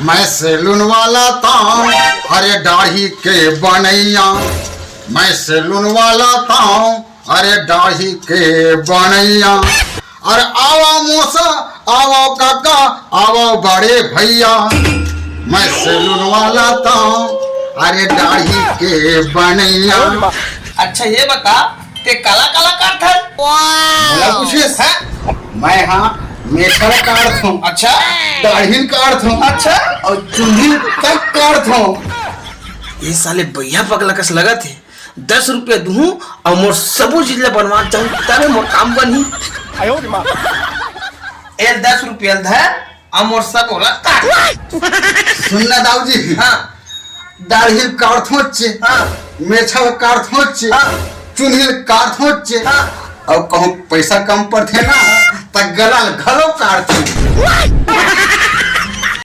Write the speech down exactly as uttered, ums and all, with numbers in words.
मैं सैलून वाला तांव, अरे दाढ़ी के बनैया। मैं सैलून वाला तांव, अरे दाढ़ी के बनैया। अरे आवा मौसा, आवा काका, आवा बड़े भैया। मैं सैलून वाला तांव, अरे दाढ़ी के बनैया। अच्छा ये बता, ते काला काला काटथस? मोला पूछिस? हाँ? मैं हाँ मेछा ल काटथों। अच्छा। दाढ़ी ल काटथों। अच्छा। अउ चुंदी ल तक काटथों। ये साले बइहा पगला कस लगत हे। दस रुपया दूहूं अउ मोर सबो चीज ल बनवा जाऊं, तबे मोर काम बनही। एल दस रुपया ल धर, अउ मोर सबो ल काट। सुन ना दाऊ जी। हाँ। दाढ़ी ल काटथों चे। हाँ। मेछा ल काटथों चे। हाँ। चुंदी ल काटथों चे। हाँ। अउ कहूं पैसा कम पड़थे ना, त गला ल घलो काटथों।